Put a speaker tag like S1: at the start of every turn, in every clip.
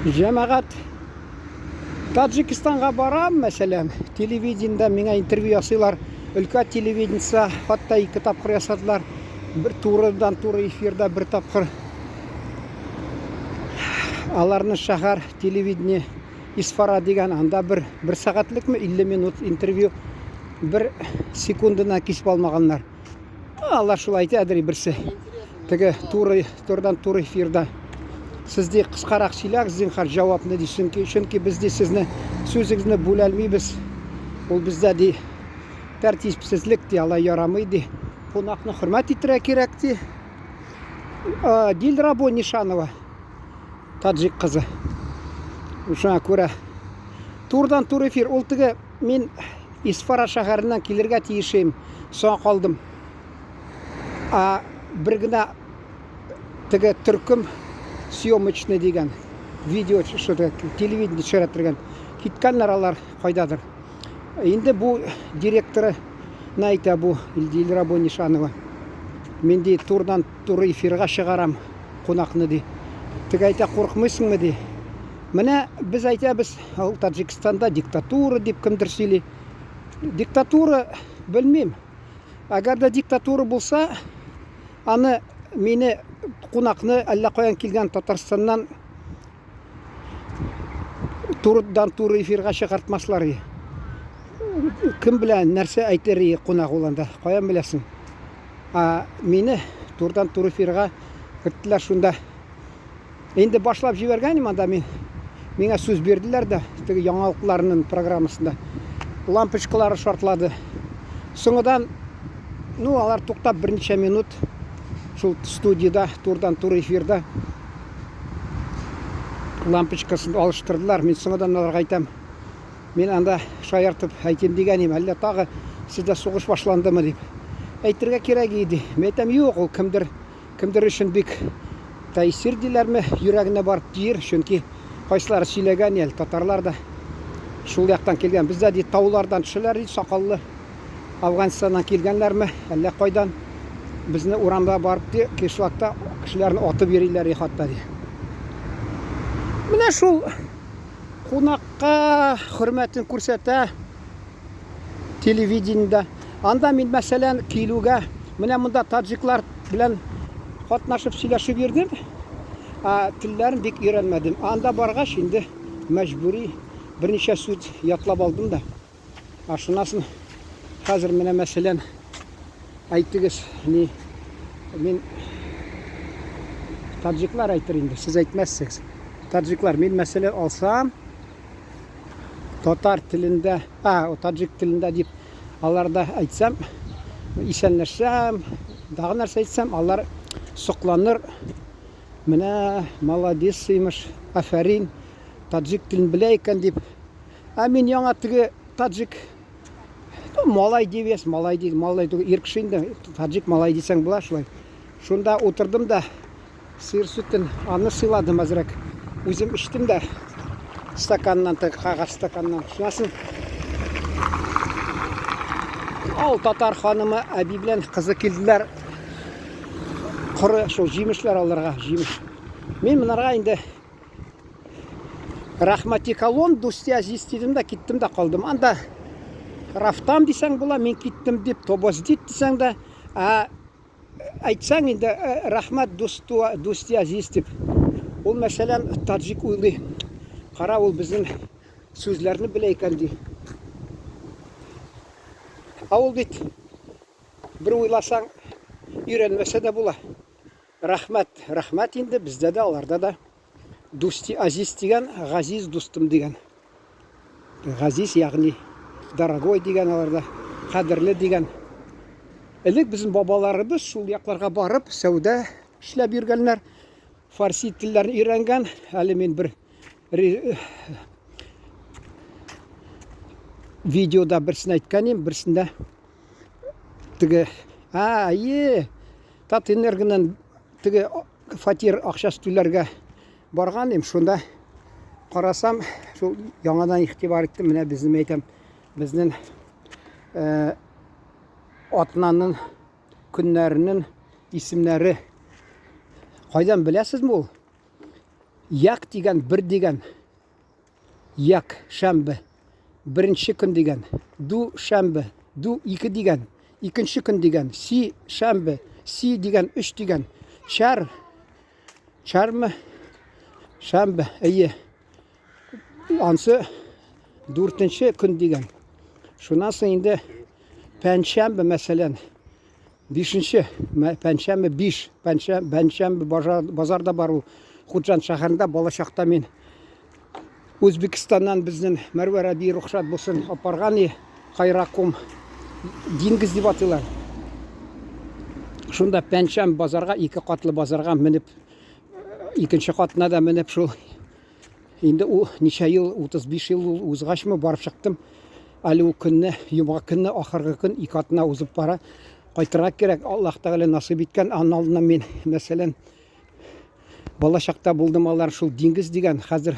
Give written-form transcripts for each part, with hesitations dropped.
S1: Җәмәгать, Таджикистанга барам, мәсәлән, телевидениедә миңа интервью ясыйлар. Өлкә телевидениесе хәтта ике тапкыр ясадылар. Бер турыдан туры эфирда бер тапкыр. Аларны шәһәр телевидение Исфара дигән, анда бер бер сәгатьлекме 50 минут интервью бер секундына кисеп алмаганнар. Алар шулай әйтәдер берсе. Теге туры, турыдан туры эфирда. Сез ди кыскарак сөйләгез, зинхар, җавапны ди, чөнки, чөнки без ди сезне сүзегезне бүләлмибез. Ул бездә ди тәртипсезлек ди, алай ярамый ди. Кунакны хөрмәт итәргә кирәк ди. Дилрабо Нишанова, таджик кызы. Шуңа күрә турыдан туры эфир. Ул теге мин Исфара шәһәреннән килергә тиешем, соңа калдым. А бер генә теге төркем съемочный дигән видео что-то телевидение төшерә торган. Киткәннәр алар кайдадыр. Инде бу директоры әйтә бу Дилрабо Нишанова. Мин ди турдан туры эфирга чыгарам кунакны ди. Теге әйтә куркмыйсыңмы ди. Менә без әйтәбез, ул Таджикстанда диктатура дип кемдер сөйли. Диктатура белмим. Әгәр дә диктатура булса, аны мине кунакны әллә каян килгән Татарстаннан турыдан туры эфирга чыгартмаслар иде. Кем белә, нәрсә әйтер иде кунак ул анда, каян беләсең? А мине турыдан туры эфирга керттеләр шунда. Инде башлап җибәргән идем анда мин. Миңа сүз бирделәр дә, теге яңалыкларның программасында. Лампочкалары шартлады. Соңыдан, ну, алар туктап берничә минут шул студиядә, турдан туры эфирда лампочкасын алыштырдылар. Мин соңыдан аларга әйтәм. Мин анда шаяртып әйтим дигән идем, әллә тагы сездә сугыш башландымы дип. Әйтергә кирәк иде. Мин әйтәм, юк, ул кемдер Кемдер өчен бик тәэсир диләрме, йөрәгенә барып тиер, чөнки кайсылары сөйләгән әле, татарлар да шул яктан килгән. Бездә ди таулардан төшәләр ди, сакаллы Афганистаннан килгәннәрме, әллә кайдан. Безне урамда барып ди, кишлакта кешеләрне атып йөриләр ди хатта ди. Менә шул кунакка хөрмәтен күрсәтә. Телевидениедә. Анда мин, мәсәлән, килүгә, менә монда таджиклар белән катнашып сөйләшеп йөрдем. Ә телләрен бик өйрәнмәдем. Анда баргач инде мәҗбүри берничә сүз ятлап алдым да. Ә шуннан соң хәзер менә мәсәлән әйтегез, ни мин таджиклар әйтер инде, сез әйтмәссез. Таджиклар, мин мәсәлән алсам, татар телендә, а, таджик телендә дип аларда әйтсәм, исәнләшсәм, тагы нәрсә әйтсәм, алар сокланыр. Менә молодец имеш, афәрин, таджик телен белә икән дип. Ә мин яңа теге таджик ну, малай дибез, малай ди, малай түгел, ир кеше инде, таджик малай дисәң була шулай. Шунда утырдым да Сыер сөтен аны сыйладым әзрәк. Үзем эчтем дә стаканнан, теге кәгазь стаканнан. Шуннан соң Ал татар ханымы әби белән кызы килделәр. Коры шул җимешләр алырга, җимеш. Мин монарга инде Рәхмәти колон, дусти азиз дидем дә киттем дә калдым. Анда рафтам дисәң була, мин киттем дип, тобоздит дисәң дә, ә Әйтсәң инде, рәхмәт дусту, дусти азиз дип. Ул мәсәлән, таджик уйлый. Кара, ул безнең сүзләрне белә икән ди. Ә ул бит бер уйласаң, өйрәнмәсә дә була. Рәхмәт, рәхмәт инде бездә дә, аларда да. Дусти Азиз дигән, газиз дустым дигән. Газиз, ягъни дорогой дигән аларда, кадерле дигән. Элек безнең бабаларыбыз шул якларга барып, сәүдә эшләп йөргәннәр, фарси телләрен өйрәнгән. Әле мин бер видеода берсен әйткән идем, берсендә теге, а, е, Татэнергодан теге фатир акчасы түләргә барган идем, шунда карасам, шул яңадан игътибар иттем, менә безнең әйтәм, безнең э, атнаның көннәренең исемнәре кайдан беләсезме ул? Як дигән бер дигән. Як, шәмбе. Беренче көн дигән. Ду, шәмбе. Ду, ике дигән. Икенче көн дигән. Си, шәмбе. Си дигән, өч дигән. Чар, чармы? Шәмбе, әйе. Ансы дүртенче көн дигән. Шуннан соң инде пәншәмбе, мәсәлән, бишенче пәншәмбе, биш пәншәмбе базарда бар ул. Худжан шәһәрендә балачакта мин Үзбекстаннан безнең Мәрвәр әби рөхсәт булсын апарган и Кайракум диңгез дип атыйлар. Шунда пәншәмбе базарга, ике катлы базарга менеп, икенче катына да менеп шул Инде ул ничә ел, 35 ел ул узгачмы барып чыктым. Әле ул көнне, йомга көнне, ахыргы көн, ике атна узып бара. Кайтырга кирәк, Аллаһ Тәгалә насыйп иткән. Анын алдыннан мин, мәсәлән, бала чакта булдым алар шул диңгез дигән, хәзер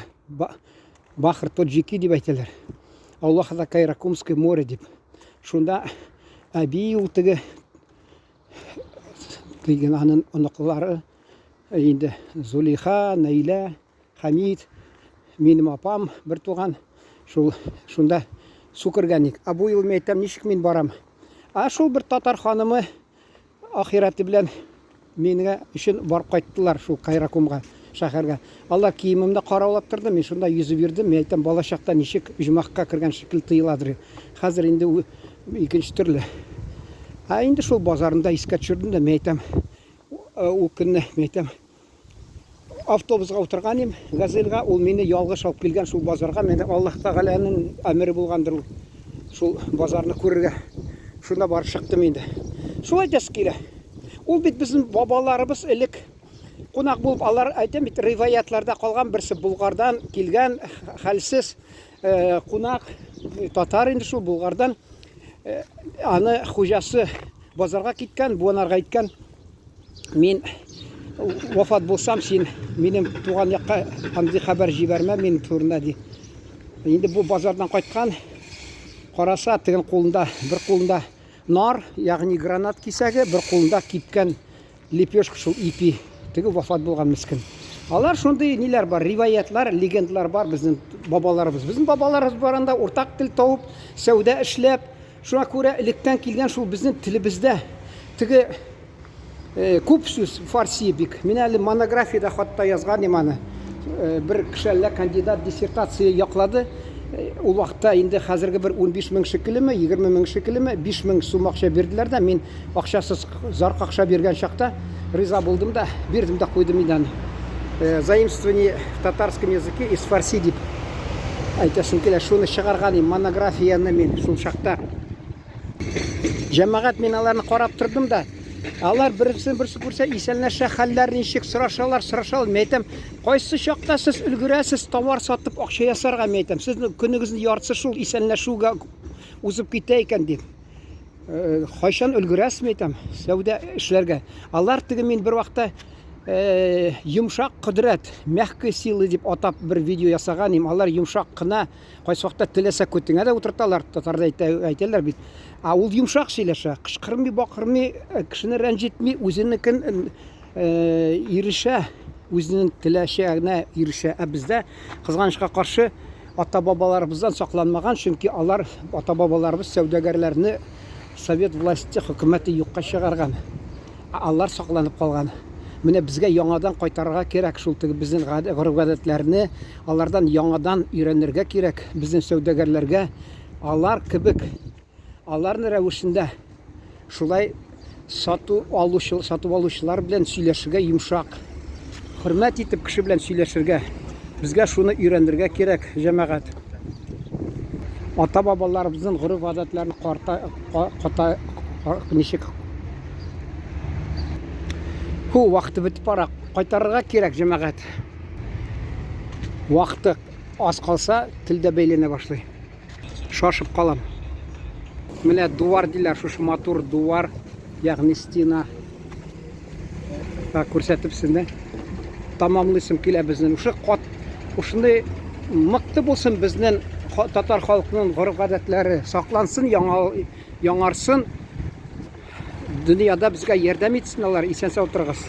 S1: Бахр Тоджики дип әйтәләр. Аллаһ да Кайракумское море дип. Шунда әби ул теге дигән анын оныклары инде Зулейха, Наилә, Хәмит, минем апам бер туган, шул шунда су кергән ик. Ә бу ел мин әйтәм, ничек мин барам? Ә шул бер татар ханымы ахирәте белән мингә өчен барып кайттылар шул Кайракумга, шәһәргә. Алар киемемне караулап торды, мин шунда йөзеп йөрдем. Мин әйтәм, бала чакта ничек оҗмахка кергән шикелле тоеладыр. Хәзер инде икенче төрле. Ә инде шул базарында искә төшердем дә, мин әйтәм, ул көнне, мин әйтәм, Автобусга утырган идем, Газельга, ул мине ялгыш алып килгән шул базарга. Менә Аллаһ Тәгаләнең әмере булгандыр ул. Шул базарны күрергә. Шунда барып чыктым инде. Шулай әйтәсе килә. Ул бит безнең бабаларыбыз элек кунак булып, алар әйтәм бит, риваятларда калган берсе Булгардан килгән хәлсез э, кунак, татар инде шул Булгардан. Э, аны хуҗасы базарга киткән, Буанарга әйткән, Мин вафат булсам, син минем туган якка андый хәбәр җибәрмә минем турында, ди. Инде бу базардан кайткан, караса, теген кулында, бер кулында нар, ягъни гранат кисәге, бер кулында кипкән лепешка шул ипи. Теге вафат булган мескен. Алар шундый ниләр бар, риваятлар, легендалар бар безнең бабаларыбыз. Безнең бабаларыбыз барында уртак тел табып, сәүдә эшләп, Шуңа күрә электән килгән шул безнең телебездә теге э, күп сүз фарси бик. Мин әле монографиядә хатта язган идем аны. Э, бер кеше әллә кандидат диссертация яклады. Э, ул вакытта инде хәзерге бер 15 мең шикеллеме, 20 мең шикеллеме, 5 мең сум акча бирделәр дә, мин акчасыз зар акча биргән чакта риза булдым да, бирдем дә куйдым инде аны. Э, заимствование в татарском языке из фарси дип әйтәсем килә. Шуны чыгарган идем, монографияне мин шул чакта. Җәмәгать, мин аларны карап тордым да, алар берсен берсе күрсә исәнләшә, хәлләр ничек сорашалар, сорашалар. Мин әйтәм, кайсы чакта сез өлгерәсез товар сатып акча ясарга, мин әйтәм, сезнең көнегезнең яртысы шул исәнләшүгә узып китә икән дип. Э, кайчан өлгерәсез, мин әйтәм, сәүдә эшләргә. Алар теге мин бер вакытта э, йомшак кодрәт, мягкая сила дип атап бер видео ясаган идем. Алар йомшак кына, кайсы вакытта теләсә көтеңә дә утырталар, татарда әйтә, әйтәләр бит. Ә ул йомшак сөйләшә, кычкырмый, бакырмый, э, кешене рәнҗетми, үзенекен э, ирешә, үзенең теләчәгенә ирешә. Ә бездә, кызганычка каршы, ата-бабаларыбыздан сакланмаган, чөнки алар ата-бабаларыбыз сәүдәгәрләрне совет власте хөкүмәте юкка чыгарган. Ә алар сакланып калган. Менә безгә яңадан кайтарырга кирәк шул теге безнең гореф-гадәтләрне, алардан яңадан өйрәнергә кирәк безнең сәүдәгәрләргә. Алар кебек Аларны рәвешендә шулай сату алучы, сатып алучылар белән сөйләшергә йомшак, хөрмәт итеп кеше белән сөйләшергә. Безгә шуны өйрәнергә кирәк, җәмәгать. Ата-бабаларыбызның гореф-гадәтләрен карта, ката, ничек Ху, вакыты бетеп бара. Кайтарырга кирәк, җәмәгать. Вакыты аз калса, тел дә бәйләнә башлый. Шашып калам. Менә дувар диләр, шушы матур дувар, ягъни стена. Так, күрсәтеп сезне. Тамамлыйсым килә безнең. Шушы кат, шушындый мыкты булсын безнең татар халкының гореф-гадәтләре, саклансын, яңа, яңарсын. Дөньяда безгә ярдәм итсен алар, исән-сау торыгыз.